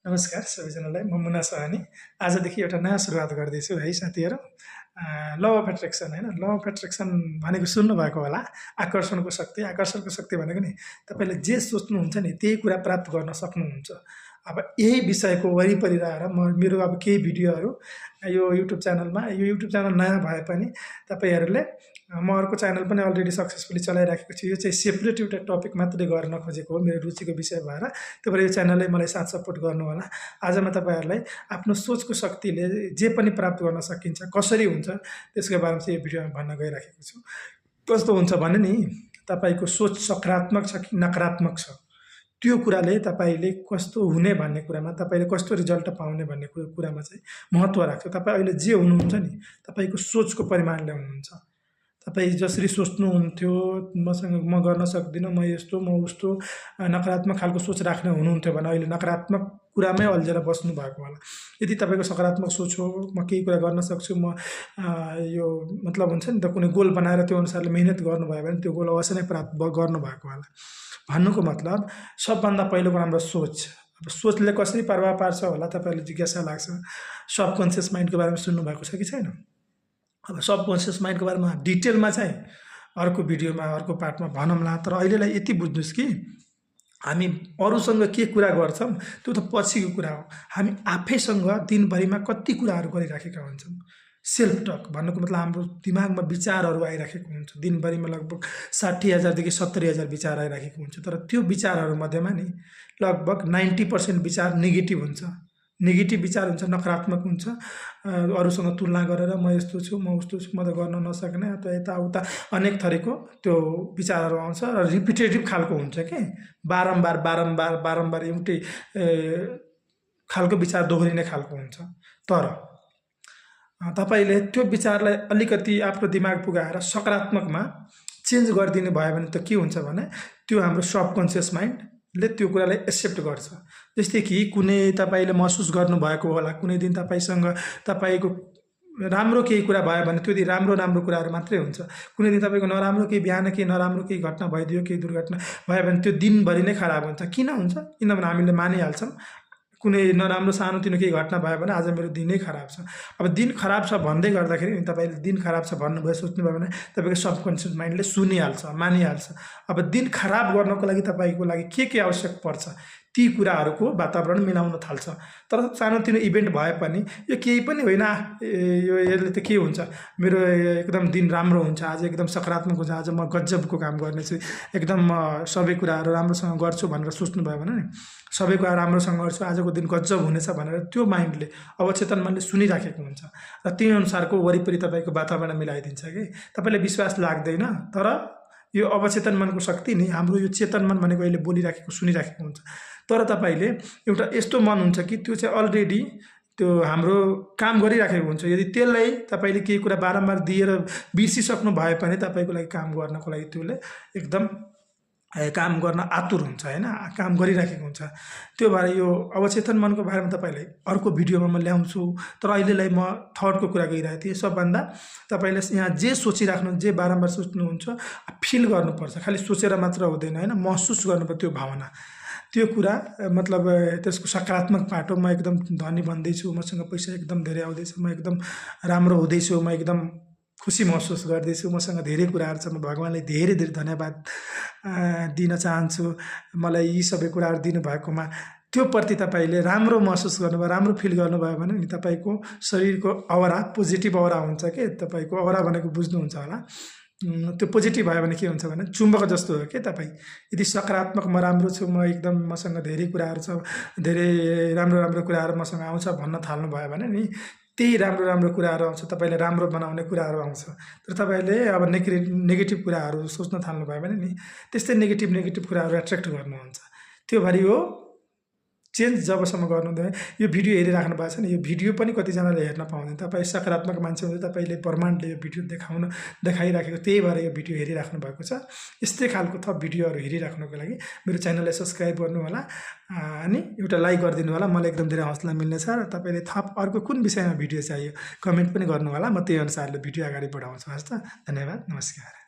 नमस्कार सबैजनालाई म मुना सहनी आजदेखि एउटा नयाँ सुरुवात गर्दैछु है साथीहरू लभ अफ एट्र्याक्सन हैन लभ अफ एट्र्याक्सन भनेको सुन्नुभएको होला आकर्षणको शक्ति भनेको नि तपाईँले जे सोच्नुहुन्छ नि त्यही कुरा प्राप्त गर्न सक्नुहुन्छ। अब यही विषयको वरिपरि रहेर मेरो अब केही भिडियोहरू यो युट्युब च्यानल नयाँ भए पनि तपाईँहरूले म अर्को च्यानल पनि अलरेडी सक्सेसफुली चलाइराखेको छु। यो चाहिँ सेपरेट एउटा टपिक मात्रै गर्न खोजेको हो मेरो रुचिको विषय भएर, त्यही भएर यो च्यानलले मलाई साथ सपोर्ट गर्नु होला। आज म तपाईँहरूलाई आफ्नो सोचको शक्तिले जे पनि प्राप्त गर्न सकिन्छ, कसरी हुन्छ त्यसको बारेमा चाहिँ यो भिडियोमा भन्न गइराखेको छु। कस्तो हुन्छ भने नि तपाईँको सोच सकारात्मक छ कि नकारात्मक छ, त्यो कुराले तपाईँले कस्तो हुने भन्ने कुरामा, तपाईँले कस्तो रिजल्ट पाउने भन्ने कुरामा चाहिँ महत्त्व राख्छ। तपाईँ अहिले जे हुनुहुन्छ नि तपाईँको सोचको परिमाणले हुनुहुन्छ। तपाईँ जसरी सोच्नुहुन्थ्यो मसँग म गर्न सक्दिनँ, म यस्तो म उस्तो नकारात्मक खालको सोच राख्ने हुनुहुन्थ्यो भने अहिले नकारात्मक कुरामै अल्झेर बस्नु भएको होला। यदि तपाईँको सकारात्मक सोच हो म केही कुरा गर्न सक्छु, म यो मतलब हुन्छ नि त कुनै गोल बनाएर त्यो अनुसारले मेहनत गर्नुभयो भने त्यो गोल अवश्य नै प्राप्त गर्नुभएको होला। भन्नुको मतलब सबभन्दा पहिलोको हाम्रो सोच। अब सोचले कसरी प्रभाव पार्छ होला तपाईँहरूले जिज्ञासा लाग्छ। सबकन्सियस माइन्डको बारेमा सुन्नुभएको छ कि छैन? अब सबकन्सियस माइन्डको बारेमा डिटेलमा चाहिँ अर्को भिडियोमा अर्को पार्टमा भनौँला, तर अहिलेलाई यति बुझ्नुहोस् कि हामी अरूसँग के कुरा गर्छौँ त्यो त पछिको कुरा हो। हामी आफैसँग दिनभरिमा कति कुराहरू गरिराखेका हुन्छौँ। सेल्फ टक भन्नुको मतलब हाम्रो दिमागमा विचारहरू आइराखेको हुन्छ। दिनभरिमा लगभग 60,000 देखि 70,000 विचार आइराखेको हुन्छ, तर त्यो विचारहरू मध्येमा नि लगभग 90% विचार नेगेटिभ हुन्छ। नेगेटिभ विचार हुन्छ, नकारात्मक हुन्छ। अरूसँग तुलना गरेर म यस्तो छु, म उस्तो छु, म त गर्न नसक्ने, अथवा यताउता अनेक थरीको त्यो विचारहरू आउँछ र रिपिटेटिभ खालको हुन्छ कि बारम्बार एउटै खालको विचार दोहोरिने खालको हुन्छ। तर तपाईँले त्यो विचारलाई अलिकति आफ्नो दिमाग पुगाएर सकारात्मकमा चेन्ज गरिदिनु भयो भने त के हुन्छ भने त्यो हाम्रो सबकन्सियस माइन्डले त्यो कुरालाई एक्सेप्ट गर्छ। जस्तै कि कुनै तपाईँले महसुस गर्नुभएको होला, कुनै दिन तपाईँको राम्रो केही कुरा भयो भने त्यो दिन राम्रो कुराहरू मात्रै हुन्छ। कुनै दिन तपाईँको नराम्रो केही बिहान केही नराम्रो केही घटना भइदियो, केही दुर्घटना भयो भने त्यो दिनभरि नै खराब हुन्छ। किन हुन्छ? किनभने हामीले मानिहाल्छौँ कुनै नराम्रो सानोतिनो केही घटना भयो भने आज मेरो दिनै खराब छ। अब दिन खराब छ भन्दै गर्दाखेरि तपाईँले दिन खराब छ भन्नुभयो, सोच्नुभयो भने तपाईँको सबकन्सियस माइन्डले सुनिहाल्छ, मानिहाल्छ। अब दिन खराब गर्नको लागि तपाईँको लागि के आवश्यक पर्छ ती कुराहरूको वातावरण मिलाउन थाल्छ। तर सानोतिनो इभेन्ट भए पनि यो केही पनि होइन, यसले त के हुन्छ, मेरो एकदम दिन राम्रो हुन्छ, आज एकदम सकारात्मक हुन्छ, आज म गजबको काम गर्नेछु, एकदम म सबै कुराहरू राम्रोसँग गर्छु भनेर सोच्नुभयो भने नि सबै कुरा राम्रोसँग गर्छु, आजको दिन गजब हुनेछ भनेर त्यो माइन्डले अवचेतन मनले सुनिराखेको हुन्छ र त्यही अनुसारको वरिपरि तपाईँको वातावरण मिलाइदिन्छ कि तपाईँलाई विश्वास लाग्दैन। तर यो अवचेतन मनको शक्ति नि हाम्रो यो चेतन मन भनेको अहिले बोलिराखेको सुनिराखेको हुन्छ। तर तपाईँले एउटा यस्तो मन हुन्छ कि त्यो चाहिँ अलरेडी त्यो हाम्रो काम गरिराखेको हुन्छ। यदि त्यसलाई तपाईँले केही कुरा बारम्बार दिएर बिर्सिसक्नु भए पनि तपाईँको लागि काम गर्नको लागि त्यसले एकदम काम गर्न आतुर हुन्छ होइन, काम गरिराखेको हुन्छ। त्यो भएर यो अवचेतन मनको बारेमा तपाईँलाई अर्को भिडियोमा म ल्याउँछु, तर अहिलेलाई म थर्डको कुरा गइरहेको थिएँ। सबभन्दा तपाईँले यहाँ जे सोचिराख्नु, जे बारम्बार सोच्नुहुन्छ फिल गर्नुपर्छ, खालि सोचेर मात्र हुँदैन होइन, महसुस गर्नुपर्छ त्यो भावना, त्यो कुरा मतलब त्यसको सकारात्मक पाटो। म एकदम धनी बन्दैछु, मसँग पैसा एकदम धेरै आउँदैछ, म एकदम राम्रो हुँदैछु, म एकदम खुसी महसुस गर्दैछु, मसँग धेरै कुराहरू छ, म भगवान्लाई धेरै धन्यवाद दिन चाहन्छु मलाई यी सबै कुराहरू दिनुभएकोमा। त्यो प्रति तपाईँले राम्रो महसुस गर्नुभयो, राम्रो फिल गर्नुभयो भने नि तपाईँको शरीरको औरा पोजिटिभ औरा हुन्छ कि, तपाईँको औरा भनेको बुझ्नुहुन्छ होला। त्यो पोजिटिभ भयो भने के हुन्छ भने चुम्बक जस्तो हो कि तपाईँ यदि सकारात्मक म राम्रो छु, म एकदम मसँग धेरै कुराहरू छ, धेरै राम्रो कुराहरू मसँग आउँछ भन्न थाल्नुभयो भने नि त्यही राम्रो कुराहरू आउँछ, तपाईँले राम्रो बनाउने कुराहरू आउँछ। तर तपाईँले अब नेगेटिभ कुराहरू सोच्न थाल्नुभयो भने नि त्यस्तै नेगेटिभ कुराहरू एट्र्याक्ट गर्नुहुन्छ। त्यो भएर यो चेन्ज जबसम्म गर्नुहुँदैन। यो भिडियो हेरिराख्नु भएको छ नि, यो भिडियो पनि कतिजनाले हेर्न पाउँदैन। तपाईँ सकारात्मक मान्छे हुँदा तपाईँले ब्रह्माण्डले यो भिडियो देखाइराखेको, त्यही भएर यो भिडियो हेरिराख्नु भएको छ। यस्तै खालको थप भिडियोहरू हेरिराख्नुको लागि मेरो च्यानललाई सब्सक्राइब गर्नु होला अनि एउटा लाइक गरिदिनु होला, मलाई एकदम धेरै हौसला मिल्नेछ। र तपाईँले थप अर्को कुन विषयमा भिडियो चाहियो कमेन्ट पनि गर्नु होला, म त्यही अनुसारले भिडियो अगाडि बढाउँछु। हस् त, धन्यवाद, नमस्कार।